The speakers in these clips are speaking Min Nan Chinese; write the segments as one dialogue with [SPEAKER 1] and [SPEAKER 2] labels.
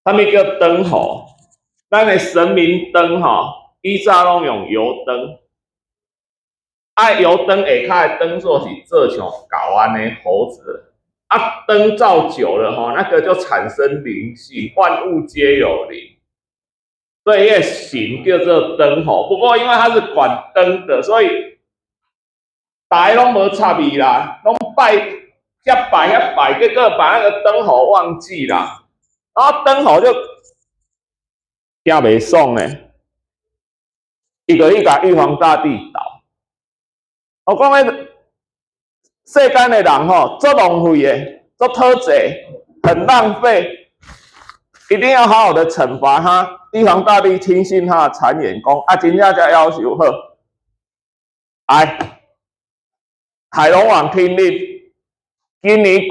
[SPEAKER 1] 啥物叫燈猴？咱的神明燈吼，以早攏用油燈，啊，油燈下跤的燈座是做像猴按呢猴子，啊，燈照久了吼，那個就產生靈性，萬物皆有靈，所以彼个神叫做燈猴。不過因為他是管燈的，所以大家攏無插伊啦，攏拜遐拜遐拜，結果把那個燈猴忘記啦，然後燈猴就驚袂爽咧，伊就去共玉皇大帝鬥。我講彼世間的人吼，足浪費的，足討債，很浪費，一定要好好的懲罰他。玉皇大帝聽信他的讒言，講啊，真正這夭壽好，來，海龍王聽令，今年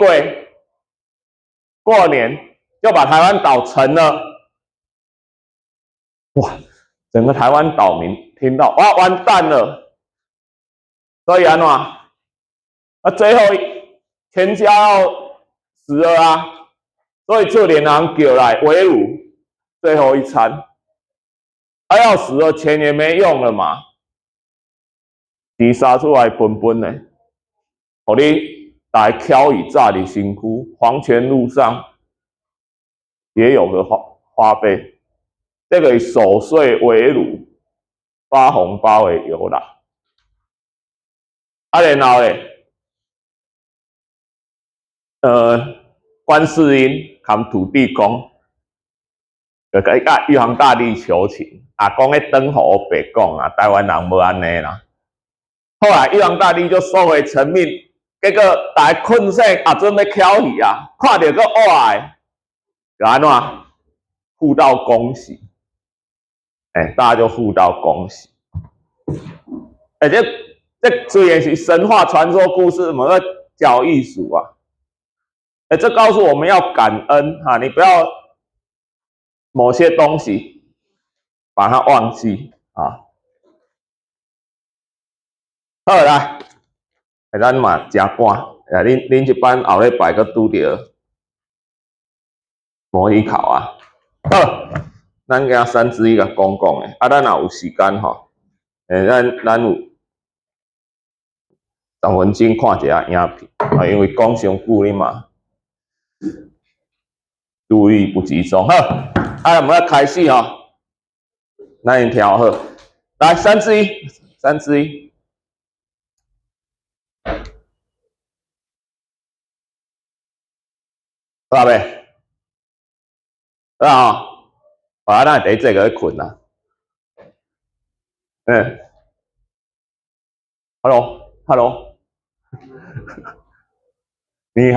[SPEAKER 1] 過年就把台灣島沉了。哇！整個台灣島民聽到，哇，完蛋了！所以按怎？啊，最後全家要死了啊！所以就連人叫來圍爐最後一餐。啊，要死了，錢也沒用了嘛。錢殺出來分分的，予你來敲伊炸佇身軀。黃泉路上也有個花費。這個守歲圍爐發紅包的由來，啊，然後咧，觀世音含土地公，就共玉皇大帝求情，啊，講彼燈猴白講啊，台灣人無按呢啦。後來玉皇大帝就收回成命，結果大家睏醒，啊，準備翹去啊，看著閣活的，就按怎？互道恭喜。欸，大家就互道恭喜。欸，這雖然是神話傳說故事，某個講藝術啊。欸，這告訴我們要感恩哈，你不要某些東西把它忘記啊。好來，欸，咱嘛誠趕，欸，恁這班後禮拜閣拄著模擬考啊。好。咱今三之一共講講的，啊，咱若有時間吼，欸，咱有10分鐘看一下影片，啊，因為講傷久你嘛注意不集中。好，啊，我們要開始吼，咱先調好，來三之一，三之一，好未？好啊。啊，咱會佇這個睏啊。嗯，Hello，Hello，你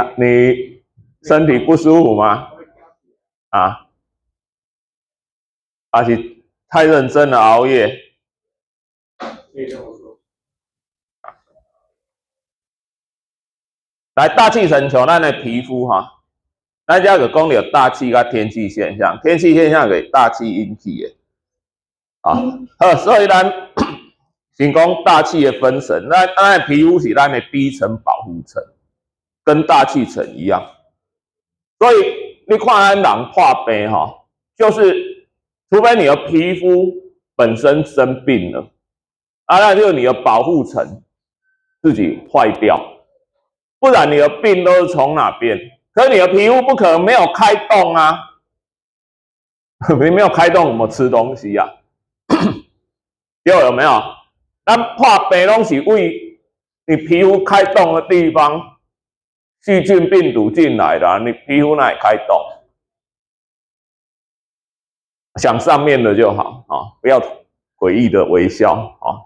[SPEAKER 1] 身體不舒服嗎？啊？還是太認真了熬夜？可以這麼說。來，大氣層像咱的皮膚哈。咱遮就講著大氣佮天氣現象，天氣現象是大氣引起的，啊，好，所以咱先講大氣的分層，咱的皮膚是咱的第一層保護層，跟大氣層一樣。所以你看咱人破病吼，就是除非你的皮膚本身生病了，啊，那就你的保護層自己壞掉，不然你的病都是從哪邊？可是你的皮膚不可能沒有開洞啊，你沒有開洞怎麼吃東西啊？又有沒有？咱破病攏是為你皮膚開洞的地方，細菌病毒進來的，啊，你皮膚哪裡開洞？想上面的就好啊，不要詭異的微笑啊。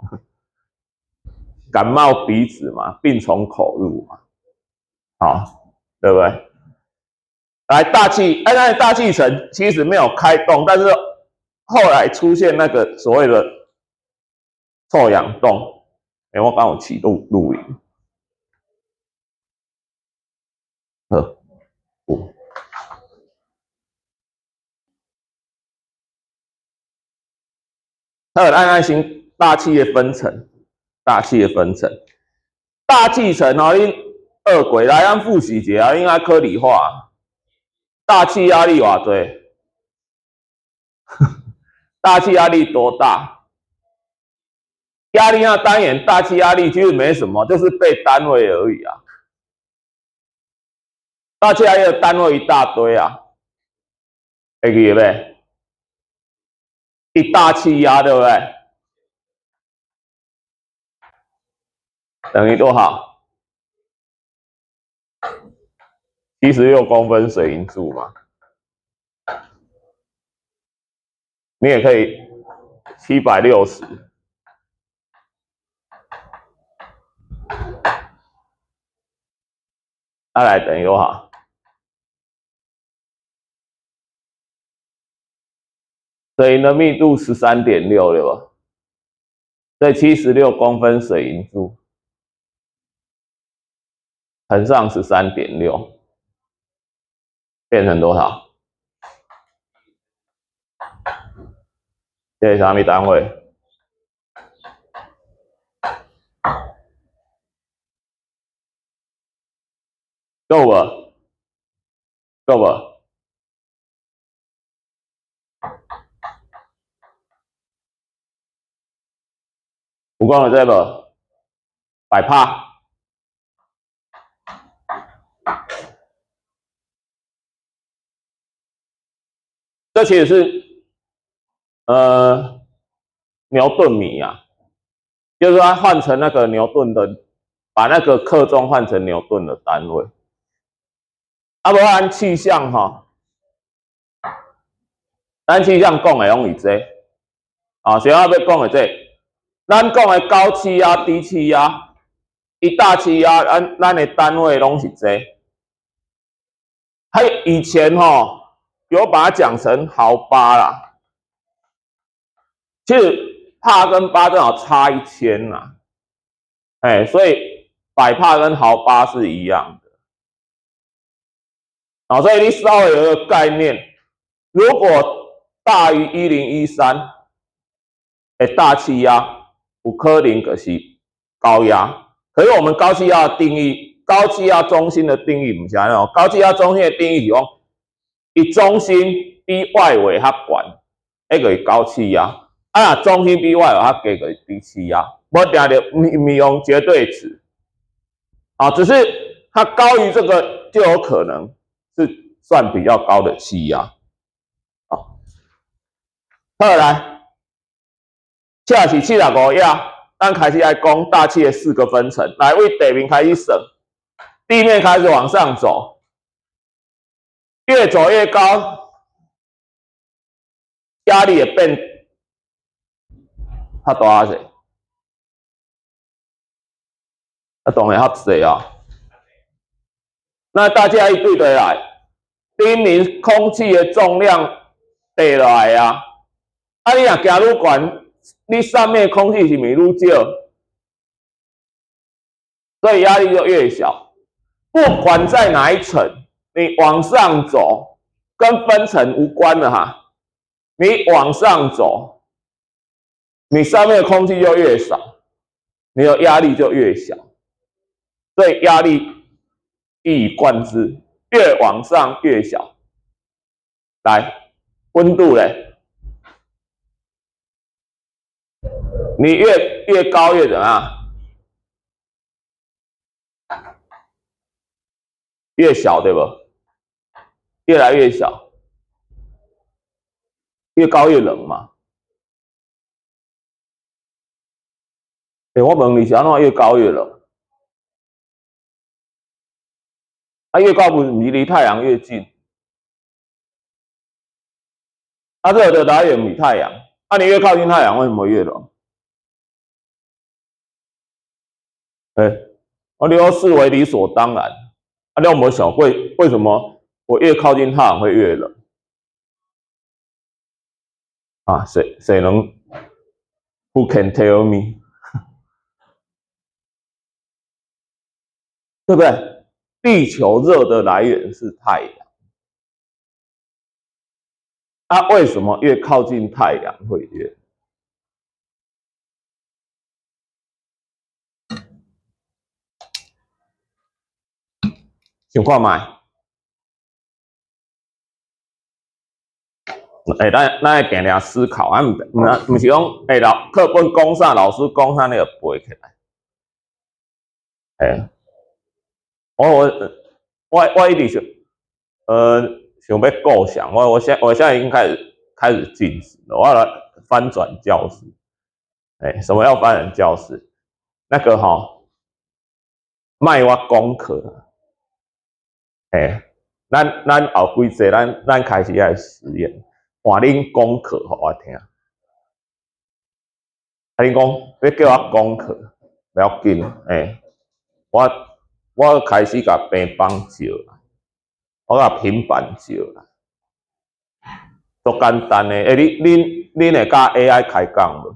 [SPEAKER 1] 感冒鼻子嘛，病從口入嘛，啊，對不對？來，大氣，哎，那大氣層其實沒有開洞，但是後來出現那個所謂的臭氧洞。欸，我剛有起錄音，好，有。好，咱愛先大氣的分層，大氣的分層，大氣層哦，恁學過來，咱複習一下，應該考理化。大氣壓力偌濟？大氣壓力多大？壓力那單元大氣壓力其實沒什麼，就是背單位而已啊。大氣壓力的單位一大堆啊，會記得袂？一大氣壓對不對？等於多少？76公分水銀柱嘛。你也可以760。再來等於多少？水銀的密度13.6，對吧？所以76公分水銀柱乘上13.6，變成多少？這是啥物單位？夠無？夠無？有講到這無？百帕。這其實是牛頓米啊，就是說換成那個牛頓的，把那個克重換成牛頓的單位。啊，無按氣象吼，咱氣象講的攏是這，啊，啥我欲講的這，咱講的高氣壓、低氣壓、一大氣壓，咱的單位攏是這。還以前吼，有把它講成毫巴啦，其實帕跟巴正好差1000啦，哎，所以百帕跟毫巴是一樣的。啊，所以你稍微有一個概念，如果大於1013的大氣壓，有可能就是高壓。可是我們高氣壓的定義，高氣壓中心的定義毋是按呢哦，高氣壓中心的定義是講，伊中心比外圍較懸，彼個是高氣壓。啊，若中心比外圍較低，就是低氣壓。無定著毋是用絕對值，啊，只是它高於這個就有可能是算比較高的氣壓。好，好來，這是75頁，咱開始來講大氣的四個分層。來，為地面開始算，地面開始往上走，越走越高，壓力會變較大勢。啊，當然較細啊。那大家一對對來，頂面空氣的重量跌落來啊。啊，你若行愈懸，你上面空氣是毋是愈少？所以壓力就越小。不管在哪一層，你往上走，跟分層無關的哈。你往上走，你上面的空氣就越少，你的壓力就越小。所以壓力一以貫之，越往上越小。來，溫度嘞，你越高越怎樣？越小對不？越來越小，越高越冷嘛。欸，我問你是按怎越高越冷？啊，越高不是離太陽越近？啊，熱的來源比太陽。啊，你越靠近太陽，為什麼越冷？欸，我你都視為理所當然。啊，你有沒有想過，為什麼我越靠近太陽會越冷？啊，誰能？Who can tell me？對不對？地球熱的來源是太陽。啊，為什麼越靠近太陽會越？想看覓？欸，咱愛定定思考，啊，毋是講，欸，老課本講啥，老師講啥，你就背起來。欸，我一直想欲構想，我現在已經開始進行了，我要來翻轉教室。欸，什麼叫翻轉教室？那個吼，莫我講課。欸，咱後幾節，咱開始來實驗，換恁講課予我聽。啊，恁講欲叫我講課，無要緊，欸，我開始共平板借來，我共平板借來，足簡單的。欸，恁會佮 AI 開講無？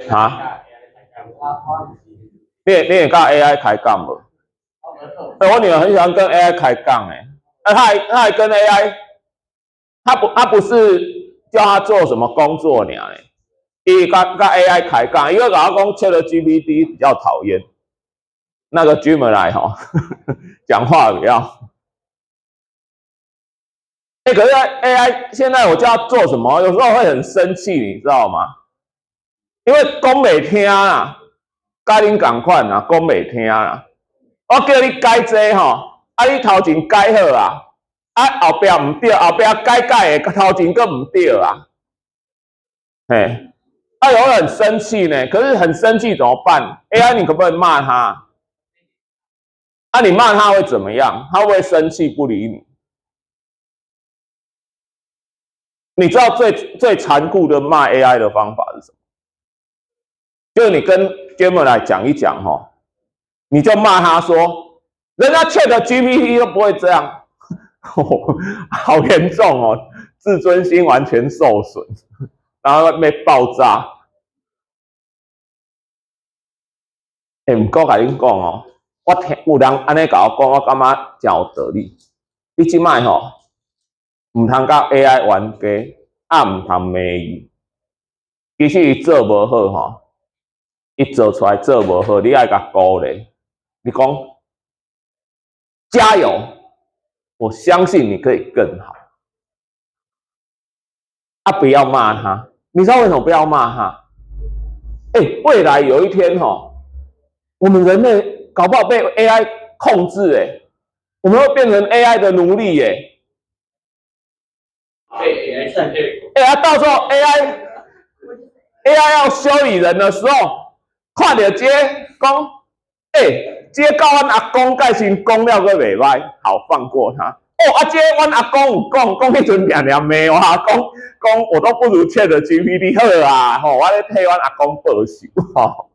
[SPEAKER 1] 哈？你會佮 AI 開講無？欸，我女兒很喜歡跟 AI 開槓，欸，啊，她還跟 AI，她不是叫她做什麼工作爾，欸，伊佮 AI 開槓，伊會共我講 ChatGPT 比較討厭，那個 Gemini 吼，講話比較，欸，可是 AI 現在我叫他做什麼，有時候會很生氣，你知道嗎？因為講袂聽啊，佮恁仝款啊，講袂聽啊。我叫你改這吼，啊你頭前改好啊，啊後壁毋對，後壁改改的頭前閣毋對啊，嘿，啊有很生氣呢，可是很生氣怎麼辦？AI 你可不可以罵他？啊你罵他會怎麼樣？他會不會生氣不理你？你知道最最殘酷的罵 AI 的方法是什麼？就是你跟 Gemini 講一講吼。你就罵他說，人家 ChatGPT 都不會這樣，好嚴重哦，自尊心完全受損，然後被爆炸。欸，毋過共恁講哦，我聽有人按呢共我講，我感覺誠有道理。你這擺吼，毋通佮 AI 冤家，啊毋通罵伊。其實伊做無好吼，伊做出來做無好，你愛共鼓勵。你講加油，我相信你可以更好。啊，不要罵他。你知道為什麼不要罵他？欸，未來有一天吼，我們人類搞不好被 AI 控制，欸，我們會變成 AI 的奴隸，欸。
[SPEAKER 2] 被 AI 占據。
[SPEAKER 1] 欸啊，到時候 AI 要修理人的時候，看著這個講，欸，這個佮阮阿公蓋先講了閣袂䆀，好放過他。哦，啊，這個阮阿公有講，講彼陣定定罵我阿公，講我都不如 ChatGPT 好啊，吼，我咧替阮阿公報仇，吼，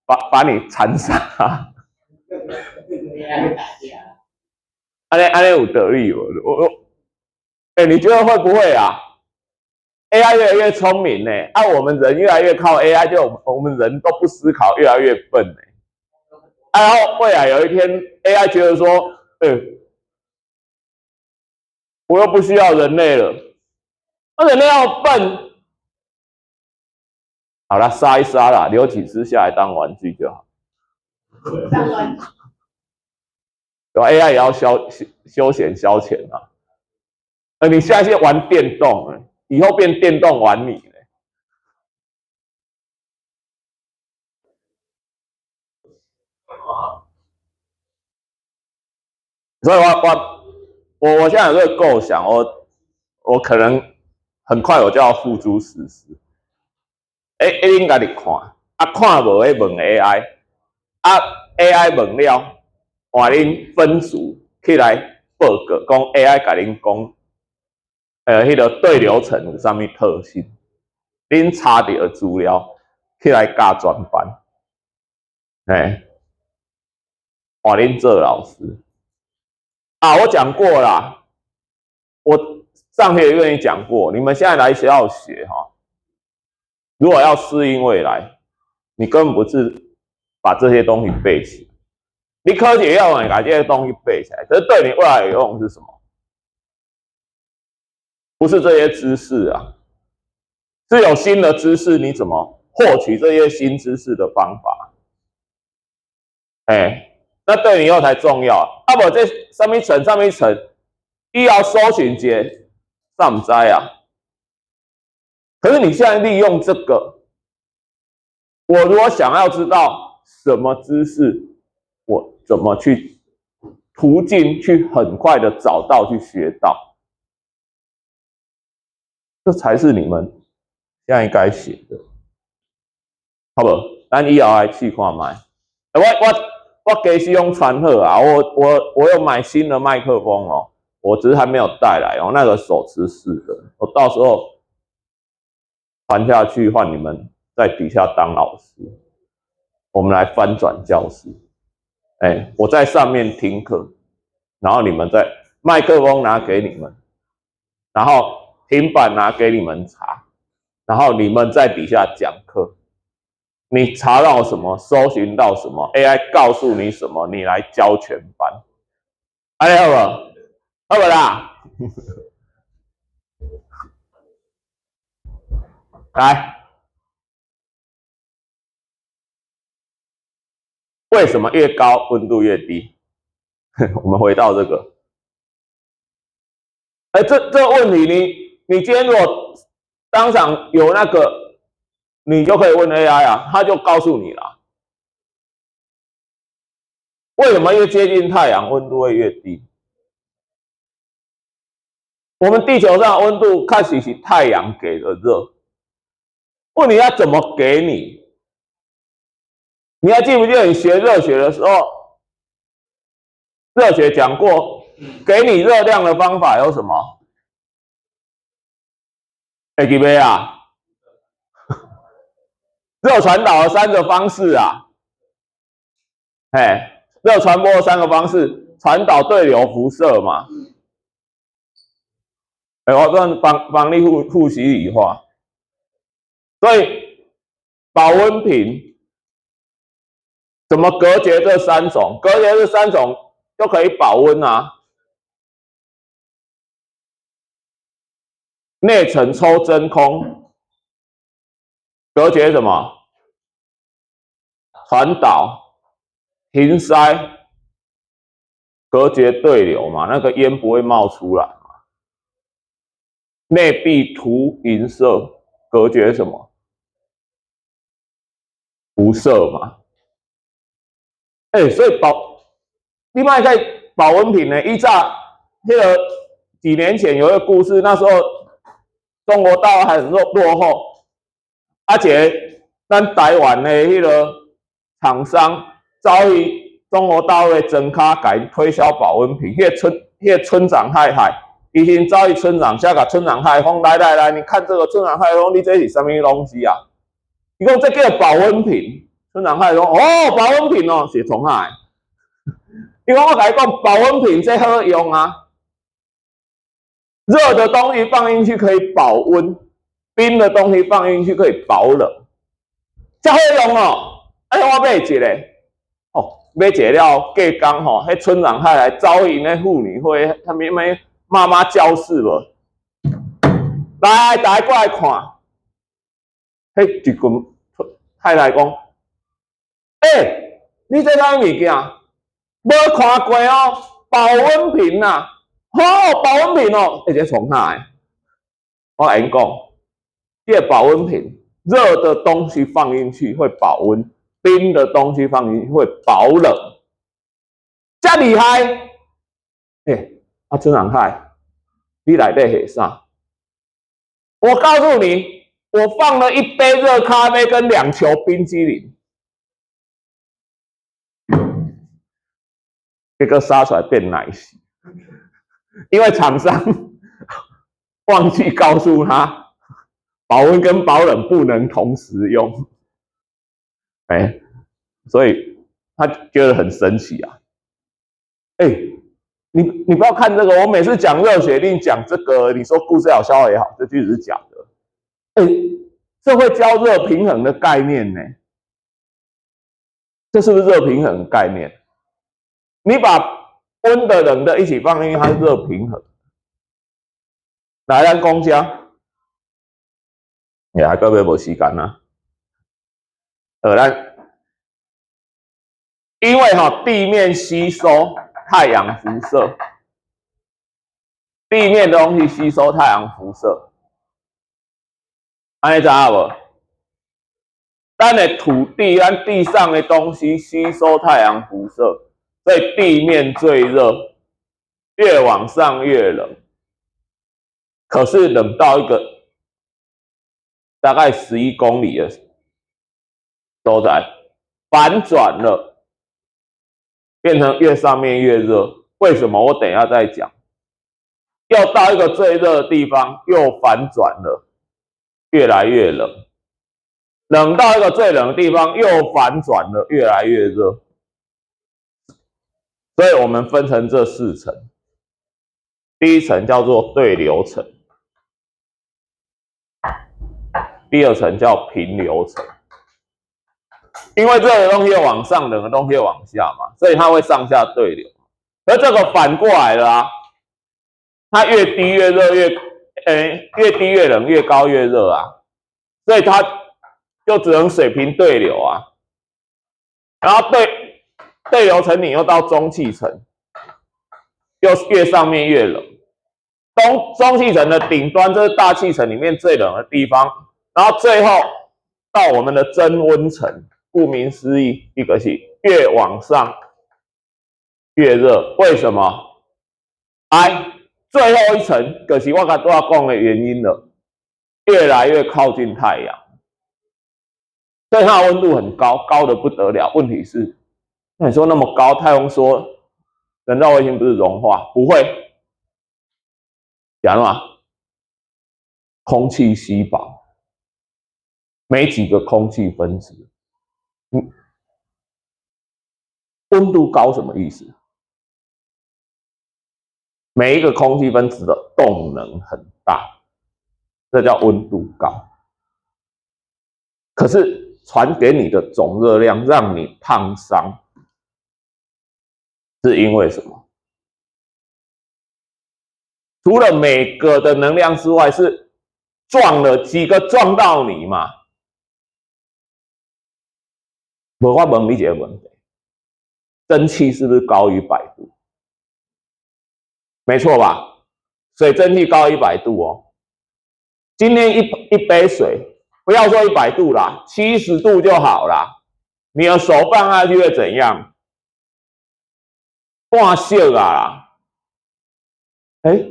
[SPEAKER 1] 我把你殘殺。按呢有道理無？我，欸，你覺得會不會啊？AI 越來越聰明呢，啊，我們人越來越靠 AI，就我們人都不思考，越來越笨呢。啊，然後未來有一天，AI 覺得說，欸，我又不需要人類了，那人類要笨，好了，殺一殺啦，留幾隻下來當玩具就好。
[SPEAKER 3] 當玩具。
[SPEAKER 1] 對吧？AI 也要休閒消遣啊。你現在是玩電動，以後變電動玩你嘞。所以我現在有這個構想，我可能很快我就要付諸實施。欸，恁家己看，啊看無咧問 AI，啊 AI 問了，換恁分組起來報告，講 AI 共恁講，彼個對流層有啥物特性？恁查著資料起來教專班，嘿，換恁做老師。啊，我講過啦，我上學跟你講過，你們現在來學校學哈，如果要適應未來，你根本不是把這些東西背起來，你科學要你把這些東西背起來，可是對你未來有用是什麼？不是這些知識啊，是有新的知識，你怎麼獲取這些新知識的方法？哎，那對你以後才重要。啊，無這啥物層，啥物層，以後搜尋一下，啥毋知啊？可是你現在利用這個，我如果想要知道什麼知識，我怎麼去途徑去很快的找到去學到，這才是你們現在該寫的，好無？咱以後來試看覓。我家私攏傳好啊，我有買新的麥克風哦，我只是還沒有帶來哦，那個手持式的，我到時候傳下去，換你們在底下當老師，我們來翻轉教室。哎，我在上面聽課，然後你們在麥克風拿給你們，然後平板拿給你們查，然後你們在底下講課。你查到什麼，搜尋到什麼，AI 告訴你什麼，你來教全班。哎，好無？好無啦？來，為什麼越高溫度越低？我們回到這個，哎，這個問題你今天如果當場有那個，你就可以問 AI 啊，他就告訴你了。為什麼越接近太陽溫度會越低？我們地球上溫度開始是太陽給的熱，問你要怎麼給你？你還記不記得你學熱學的時候，熱學講過，給你熱量的方法有什麼？會記袂啊？熱傳導的三個方式啊，嘿，熱傳播的三個方式，傳導、對流、輻射嘛。欸，我幫幫你複習理化。所以保溫瓶怎麼隔絕這三種？隔絕這三種就可以保溫啊。內層抽真空，隔絕什麼？傳導、瓶塞，隔絕對流嘛，那個煙不會冒出來嘛。內壁塗銀色，隔絕什麼？輻射嘛。欸，所以另外在保溫瓶呢，以前彼個幾年前有一個故事，那時候中國大陸還很落後，而且咱台灣的彼個廠商走去中國大陸的莊跤，共𪜶推銷保溫瓶，彼個村長太太，伊先走去村長遮，共村長太太講：來來來，你看這個村長太太講，你這是啥物東西啊？伊講這叫保溫瓶。村長太太講：哦，保溫瓶哦，是創啥的？伊講我共你講，保溫瓶這好用啊，熱的東西放進去可以保溫，冰的東西放進去可以保冷，這好用哦。哎，我買一個，哦，買一個了，隔工吼，彼村長太太走𪜶的婦女會，啥物啥物媽媽教室無？來，大家過來看，彼一群太太講，欸，你這啥物件？無看過哦，保溫瓶啊，好，保溫瓶哦，欸，這創啥的？我共𪜶講，這個保溫瓶，熱的東西放進去會保溫，冰的東西放進去會保冷，這厲害！欸，啊，村長太，你內底下啥？我告訴你，我放了一杯熱咖啡跟兩球冰激凌，結果殺出來變奶昔，因為廠商忘記告訴他，保溫跟保冷不能同時用，欸，所以他覺得很神奇啊。欸，你不要看這個，我每次講熱學一定講這個，你說故事好，笑話也好，這句子是假的。欸，這會教熱平衡的概念呢？這是不是熱平衡的概念？你把溫的、冷的一起放進去，它是熱平衡。來，咱講這，也還閣欲無時間啊。咱因為哈地面吸收太陽輻射，地面的東西吸收太陽輻射，按呢知影無？咱的土地，咱地上的東西吸收太陽輻射，所以地面最熱，越往上越冷。可是冷到一個大概11公里的所在，反轉了，變成越上面越熱。為什麼？我等一下再講。又到一個最熱的地方，又反轉了，越來越冷。冷到一個最冷的地方，又反轉了，越來越熱。所以我們分成這四層，第一層叫做對流層，第二層叫平流層。因為熱的東西往上，冷的東西往下嘛，所以它會上下對流。而這個反過來了啊，它越低越熱，越低越冷，越高越熱啊，所以它就只能水平對流啊。然後對流層你又到中氣層，又越上面越冷。中氣層的頂端，這是大氣層裡面最冷的地方。然後最後到我們的增溫層，顧名思義，一個是越往上越熱。為什麼？哎，最後一層，就是我剛拄仔講的原因了，越來越靠近太陽，所以它的溫度很高，高得不得了。問題是，那你說那麼高，太空說人造衛星不是融化？不會，講什麼？空氣稀薄，沒幾個空氣分子。溫度高什麼意思？每一個空氣分子的動能很大，這叫溫度高。可是傳給你的總熱量讓你燙傷，是因為什麼？除了每個的能量之外，是撞了幾個撞到你嘛？無，我問你一個問題：蒸汽是不是高於百度？沒錯吧？水蒸氣高100度哦。今天一杯水，不要說100度啦，70度就好啦。你的手放下去會怎樣？半熟啊！哎，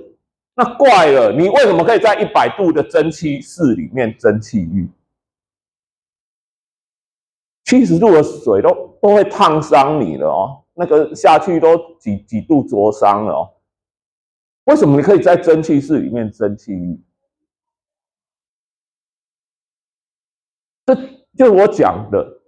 [SPEAKER 1] 那怪了，你為什麼可以在100度的蒸汽室裡面蒸汽浴？70度的水都會燙傷你了哦，那個下去都幾度灼傷了哦。為什麼你可以在蒸汽室裡面蒸汽浴？這就是我講的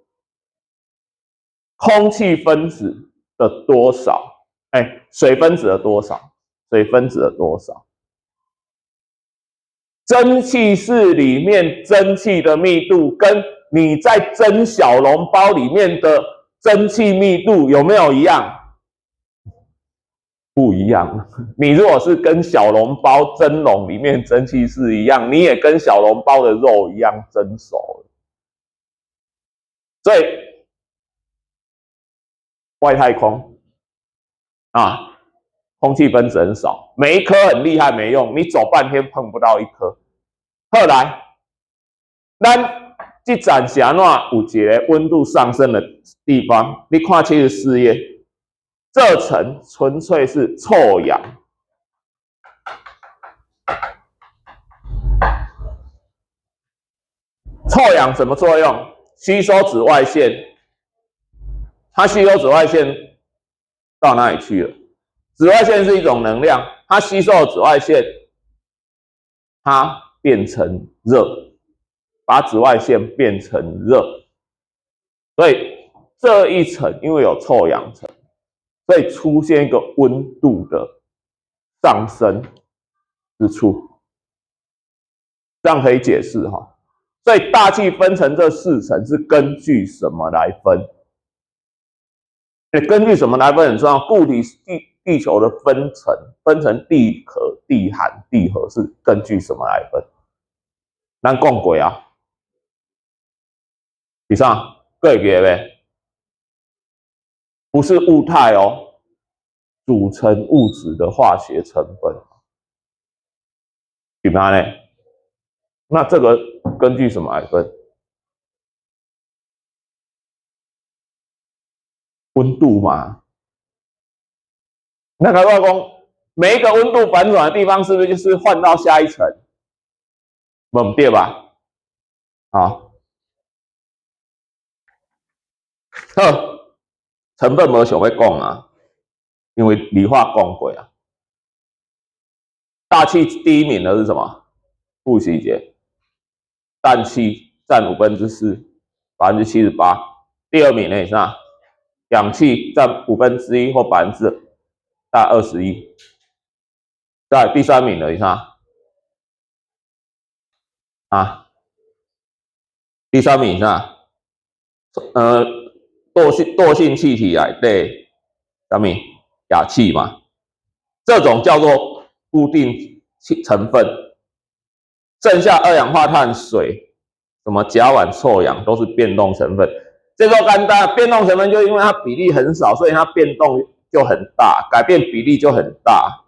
[SPEAKER 1] 空氣分子的多少，哎，水分子的多少，水分子的多少？蒸汽室裡面蒸汽的密度跟你在蒸小籠包裡面的蒸汽密度有沒有一樣？不一樣。你如果是跟小籠包蒸籠裡面蒸汽是一樣，你也跟小籠包的肉一樣蒸熟了。所以外太空啊，空氣分子很少，每一顆很厲害沒用，你走半天碰不到一顆。後來，咱這層是按怎有一個溫度上升的地方？你看74頁，這層純粹是臭氧。臭氧什麼作用？吸收紫外線。它吸收紫外線到哪裡去了？紫外線是一種能量，它吸收了紫外線，它變成熱，把紫外線變成熱。所以這一層因為有臭氧層，所以出現一個溫度的上升之處，這樣可以解釋哈。所以大氣分成這四層是根據什麼來分？根據什麼來分很重要。固體地球的分層，分成地殼、地函、地核，是根據什麼來分？咱講過啊，以上閣會記得袂？不是物態哦，組成物質的化學成分。是毋呢？那這個根據什麼來分？溫度嘛。那個我講，每一個溫度反轉的地方，是不是就是換到下一層？無對吧？好，好，成分無想欲講啊，因為理化講過啊。大氣第一名的是什麼？複習一下，氮氣佔4/5，78%。第二名呢是啥？氧氣佔1/5或百分之大概21。在第三名的是啥？啊，第三名是啥？惰性氣體內底，啥物？氬氣嘛，這種叫做固定氣成分。剩下二氧化碳、水、什麼甲烷、臭氧都是變動成分。這個簡單，變動成分就因為它比例很少，所以它變動就很大，改變比例就很大。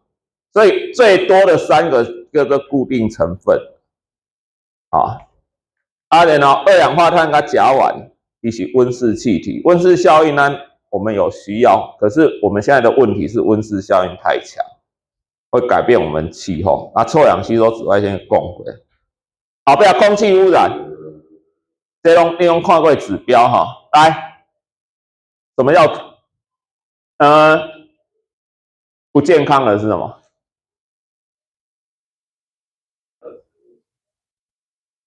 [SPEAKER 1] 所以最多的三個叫做固定成分。啊，啊，然後二氧化碳佮甲烷，伊是溫室氣體，溫室效應呢，我們有需要，可是我們現在的問題是溫室效應太強，會改變我們氣候。啊，臭氧吸收紫外線講過，後壁空氣污染，這攏你攏看過指標哈，來，什麼叫不健康的是什麼？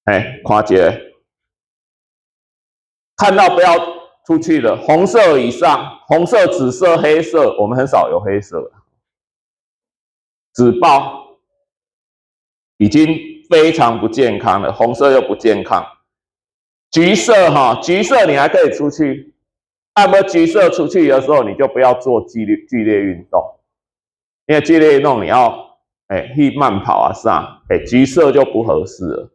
[SPEAKER 1] 哎，看一下，看到不要出去的，紅色以上，紅色、紫色、黑色，我們很少有黑色。紫爆已經非常不健康了，紅色又不健康。橘色哈，橘色你還可以出去，那麼橘色出去的時候，你就不要做劇烈運動，因為劇烈運動你要去慢跑啊啥，橘色就不合適了。